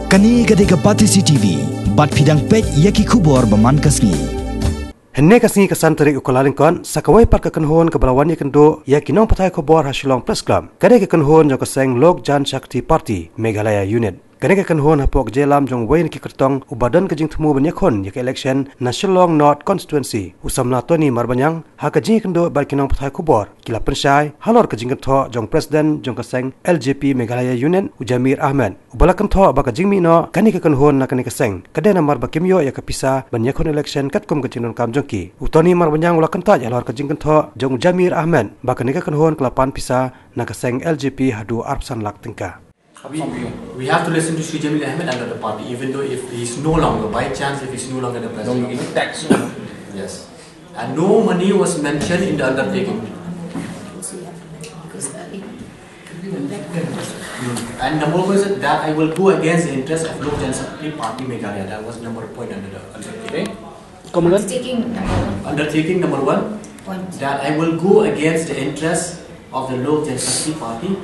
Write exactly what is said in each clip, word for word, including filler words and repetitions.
Kane ka dei ka Batesi T V, bad phi dang peit ïa ki khubor ba man ka sngi. Hynne ka sngi ka san tarik u Kyllalyngkot, sa kawei pat ka kynhun kaba la wan ïakynduh ïa ki nongpathai khubor ha Shillong Press Club. Ka dei ka kynhun jong ka seng Lok Janshakti Party Meghalaya Unit. Kane ka kynhun hapoh ka jingïalam jong uwei na ki kyrtong uba don ka jingthmu ban ïakhun ïa ka election na Shillong North Constituency, u samla Tony Marbaniang, ha ka jingïakynduh bad ki nongpathai khubor, ki la pynshai halor ka jingkynthoh jong President jong ka seng L J P Meghalaya Unit, u Jamir Ahmed, uba la kynthoh ba ka jingmih noh kane ka kynhun na kane ka seng ka dei namar ba kim ïoh ïa ka pisa ban ïakhun election katkum ka jingdonkam jong ki. U Tony Marbaniang u la kyntait halor ka jingkynthoh jong u Jamir Ahmed ba kane ka kynhun ka la pan pisa na ka seng L J P haduh arphew san lak tyngka. We, we have to listen to Shri Jamir Ahmed under the party, even though if he's no longer, by chance, if he's no longer the president. Yes. And no money was mentioned in the undertaking. And number one is that I will go against the interest of Lok Janshakti Party Meghalaya. That was number point under the undertaking. Come again? Undertaking number one. Undertaking number one. Point. That I will go against the interest of the Lok Janshakti Party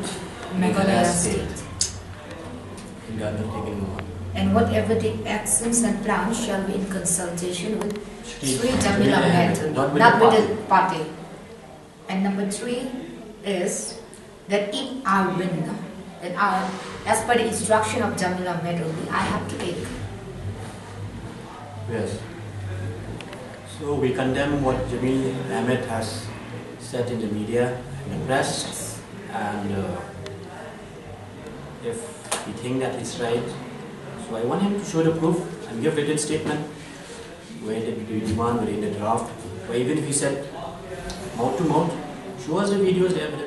Meghalaya State. In the undertaking number one. And whatever the actions and plans shall be in consultation with Shri Jamir Ahmed, not with the party. And number three is that if I win, then I, as per the instruction of Jamir Ahmed only, I have to take. Yes. So we condemn what Jamir Ahmed has said in the media and the press, and uh, if we think that he's right, so I want him to show the proof and give written statement where the demand were in the draft, or even if he said mouth to mouth, show us the videos, the evidence.